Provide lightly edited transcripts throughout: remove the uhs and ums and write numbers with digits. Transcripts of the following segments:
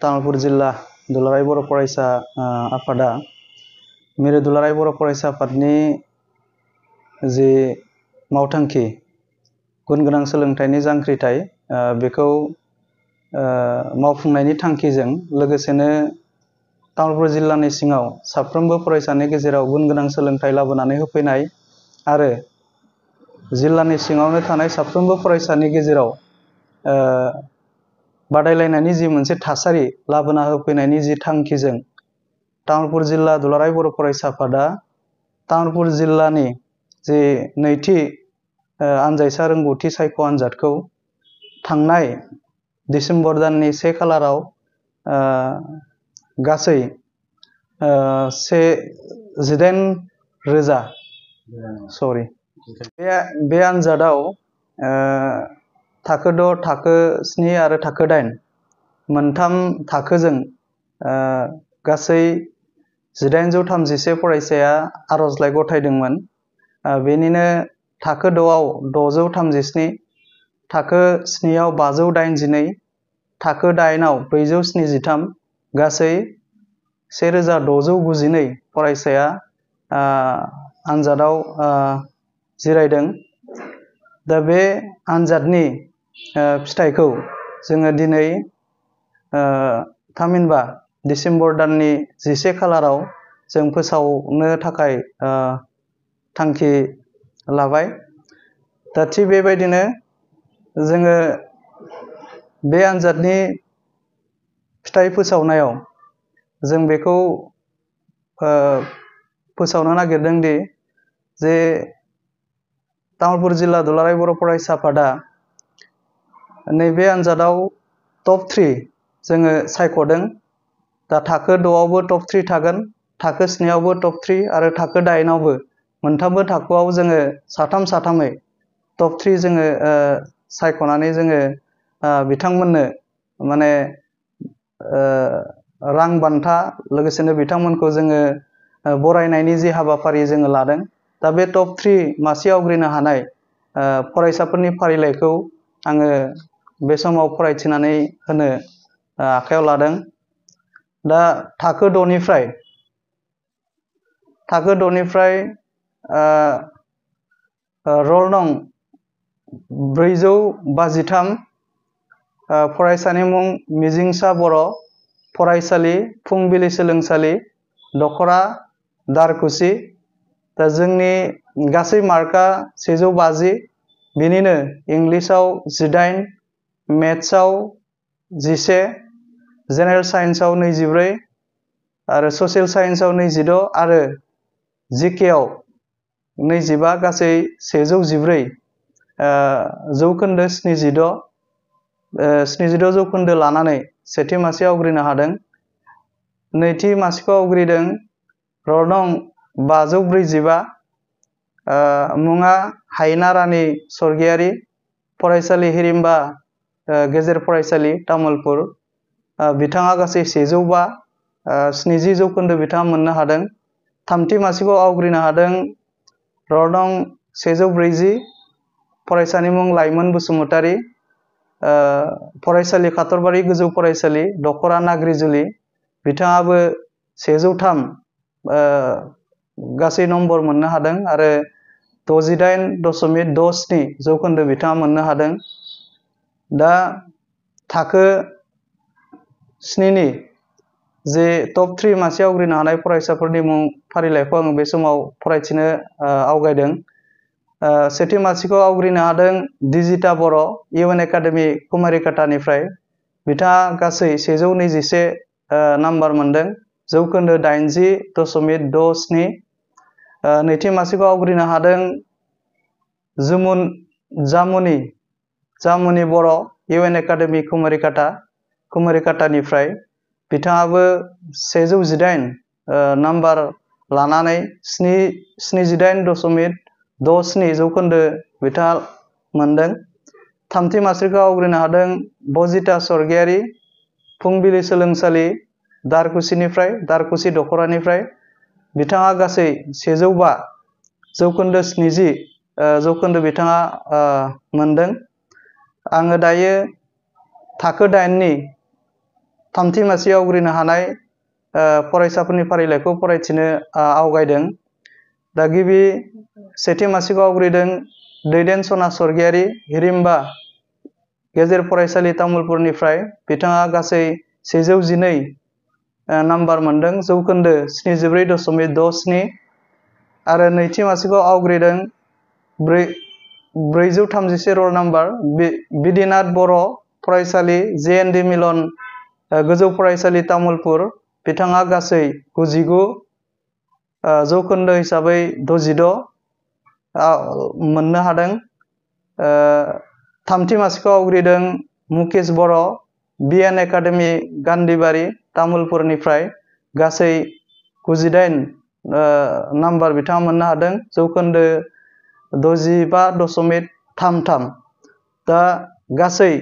तामुलपुर जिल्ला दुलाराय बर' फरायसा आफादा मिरु दुलाराय बर' फरायसा आफादनि जि मावथांखि गुन गोनां सोलोंथाइनि जांख्रिथाय बेखौ मावफुंनायनि थांखिजों लोगोसेनो तामुलपुर जिल्लानि सिङाव साफ्रोमबो फरायसानि गेजेराव गुन गोनां सोलोंथाइ लाबोनानै होफैनाय आरो जिल्लानि सिङावनो थानाय साफ्रोमबो फरायसानि गेजेराव बादायलायनायनि जि मोनसे थासारि लाबोना होफैनायनि जि थांखिजों तामुलपुर जिल्ला दुलाराय बर' फरायसा आफादा तामुलपुर जिल्लानि जि नैथि आनजायसा रोंगौथि सायख' आनजादखौ थांनाय डिसेम्बर दाननि 1 खालाराव गासै 18,000 बे आनजादाव थाखो 6, थाखो 7 आरो थाखो 8 मोनथाम थाखोजों गासै 1831 फरायसाया आर'जलाइ गथायदोंमोन। बेनिनो थाखो 6आव 637, थाखो 7आव 582, थाखो 8आव 473, गासै 1692 फरायसाया आनजादाव जिरायदों। दा बे आनजादनि फिथाइखौ जोङो दिनै थामहिनबा डिसेम्बर दाननि 11 खालाराव जों फोसावनो थाखाय थांखि लाबाय। दा थिग बेबायदिनो जोङो बे आनजादनि फिथाइ फोसावनायाव जों बेखौ फोसावनो नागिरदों दि जे तामुलपुर जिल्ला दुलाराय बर' फरायसा आफादा नैबे आनजादाव टप 3 जोङो सायख'दों। दा थाखो 6आवबो टप 3 थागोन, थाखो 7आवबो टप 3 आरो थाखो 8आवबो मोनथामबो थाखोआव जोङो साथामै टप 3 जोङो सायख'नानै जोङो बिथांमोननो माने रां बान्था लोगोसेनो बिथांमोनखौ जोङो बरायनायनि जि हाबाफारि जोङो लादों। दा बे टप 3 मासि आवग्रिनो हानाय फरायसाफोरनि फारिलाइखौ आङो बे समाव फरायथिनानै होनो आखायाव लादों। दा थाखो 6निफ्राय रल नं 453 फरायसानि मुं मिजिंसा बर' फरायसालि फुंबिलि सोलोंसालि दखरा दारकुसि। दा जोंनि गासै मार्कआ 150, बिनिनो इंलिसाव 18, मेथ्सआव 11, जेनेरेल साइन्सआव 24 आरो ससियेल साइन्सआव 26 आरो जिकेआव 25, गासै 114 जौखोन्दो 76 जौखोन्दो लानानै सेथि मासि आवग्रिनो हादों। नैथि मासिखौ आवग्रिदों रल नं 545 मुङा हायना रानि स्वर्गियारि फरायसालि हिरिम्बा गेजेर फरायसालि तामुलपुर। बिथाङा गासै 105 70 जौखोन्दो बिथाङा मोननो हादों। थामथि मासिखौ आवग्रिनो हादों रल नं 140 फरायसानि मुं लाइमोन बसुमतारी फरायसालि कातरबारि गोजौ फरायसालि दखरा नाग्रिजुलि। बिथाङाबो 103 गासै नम्बर मोननो हादों आरो 68.67 जौखोन्दो बिथाङा मोननो हादों। दा थाखो 7नि जे टप 3 मासि आवग्रिनो हानाय फरायसाफोरनि मुं फारिलाइखौ आङो बे समाव फरायथिनो आवगायदों। सेथि मासिखौ आवग्रिनो हादों दिजिता बर' इउएन एकाडेमि कुमारिकाटानिफ्राय। बिथाङा गासै 121 नाम्बार मोनदों, जौखोन्दो 80.67। नैथि मासिखौ आवग्रिनो हादों जामुनि बर' इउएन एकाडेमि कुमारिकाटानिफ्राय। बिथाङाबो 118 नाम्बार लानानै 78.67 जौखोन्दो बिथाङा मोनदों। थामथि मासिखौ आवग्रिनो हादों बजिता स्वर्गियारि फुंबिलि सोलोंसालि दारकुसि दखरानिफ्राय। बिथाङा गासै 105 जौखोन्दो 70 जौखोन्दो बिथाङा मोनदों। आङो दायो थाखो 8नि थामथि मासि आवग्रिनो हानाय फरायसाफोरनि फारिलाइखौ फरायथिनो आवगायदों। दा गिबि सेथि मासिखौ आवग्रिदों दैदेन सना स्वर्गियारि हिरिम्बा गेजेर फरायसालि तामुलपुरनिफ्राय। बिथाङा गासै 112 नाम्बार मोनदों, जौखोन्दो 74.67। आरो नैथि मासिखौ आवग्रिदों 433 रल नाम्बार बिधिनाथ बर' फरायसालि JND मिलन गोजौ फरायसालि तामुलपुर। बिथाङा गासै 99 जौखोन्दो हिसाबै 66 मोननो हादों। थामथि मासिखौ आवग्रिदों मुकेश बर' BN एकाडेमि गान्धीबारि तामुलपुरनिफ्राय। गासै 98 नाम्बार बिथाङा मोननो हादों, जौखोन्दो 65.33। दा गासै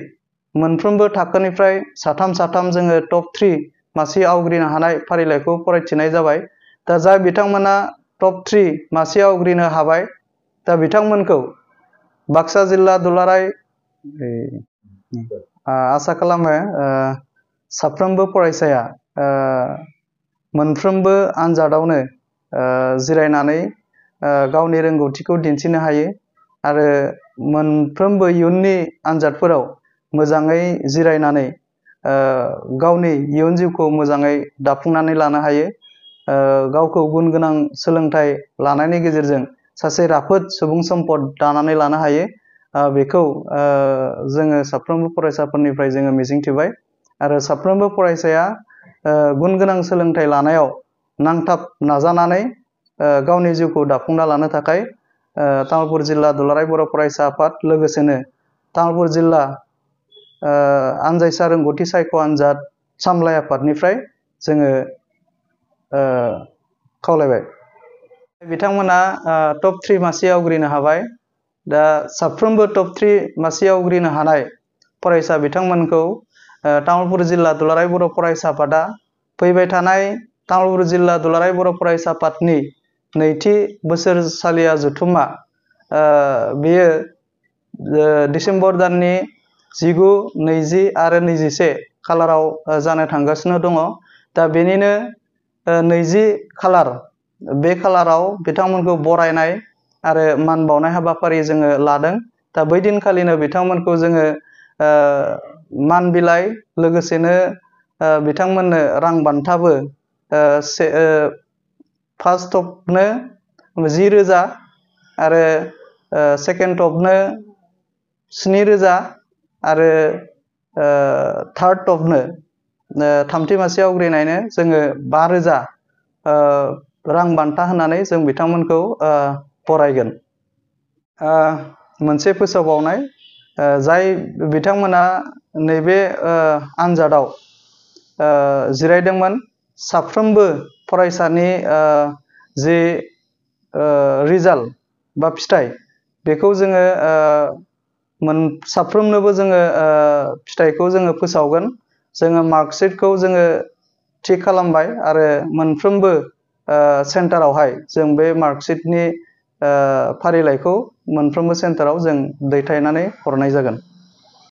मोनफ्रोमबो थाखोनिफ्राय साथाम जोङो टप 3 मासि आवग्रिनो हानाय फारिलाइखौ फरायथिनाय जाबाय। दा जाय बिथांमोना टप 3 मासि आवग्रिनो हाबाय, दा बिथांमोनखौ बाक्सा जिल्ला दुलाराय आसा खालामो साफ्रोमबो फरायसाया मोनफ्रोमबो आनजादावनो जिरायनानै गावनि रोंगौथिखौ दिन्थिनो हायो आरो मोनफ्रोमबो इयुननि आनजादफोराव मोजाङै जिरायनानै गावनि इयुन जिउखौ मोजाङै दाफुंनानै लानो हायो। गावखौ गुन गोनां सोलोंथाइ लानायनि गेजेरजों सासे राफोद सुबुं सम्पद दानानै लानो हायो। बेखौ जोङो साफ्रोमबो फरायसाफोरनिफ्राय जोङो मिजिंथिबाय आरो साफ्रोमबो फरायसाया गुन गोनां सोलोंथाइ लानायाव नांथाब नाजानानै गावनि जिउखौ दाफुंना लानो थाखाय तामुलपुर जिल्ला दुलाराय बर' फरायसा आफाद लोगोसेनो तामुलपुर जिल्ला आनजायसा रोंगौथि सायख' आनजाद सामलाय आफादनिफ्राय जोङो खावलायबाय। बिथांमोना टप 3 मासि आवग्रिनो हाबाय। दा साफ्रोमबो टप 3 मासि आवग्रिनो हानाय फरायसा बिथांमोनखौ तामुलपुर जिल्ला दुलाराय बर' फरायसा आफादा फैबाय थानाय तामुलपुर जिल्ला दुलाराय बर' फरायसा आफादनि नैथि बोसोरसालिया जथुमा बेयो डिसेम्बर दाननि 19, 20 आरो 21 खालाराव जानो थांगासिनो दङ। दा बेनिनो 20 खालार, बे खालाराव बिथांमोनखौ बरायनाय आरो मान बावनाय हाबाफारि जोङो लादों। दा बै दिनखालिनो बिथांमोनखौ जोङो मान बिलाइ लोगोसेनो बिथांमोननो रां बान्थाबो फार्स्ट टपनो 10,000 आरो सेकेन्ड टपनो 7,000 आरो थार्ड टपनो थामथि मासि आवग्रिनायनो जोङो 5,000 रां बान्था होनानै जों बिथांमोनखौ बरायगोन। मोनसे फोसावबावनाय, जाय बिथांमोना नैबे आनजादाव जिरायदोंमोन, साफ्रोमबो फरायसानि जि रिजाल्ट बा फिथाइ, बेखौ जोङो साफ्रोमनोबो जोङो फिथाइखौ जोङो फोसावगोन। जोङो मार्कशिटखौ जोङो थि खालामबाय आरो मोनफ्रोमबो सेन्टारावहाय जों बे मार्कशिटनि फारिलाइखौ मोनफ्रोमबो सेन्टाराव जों दैथायनानै हरनाय जागोन।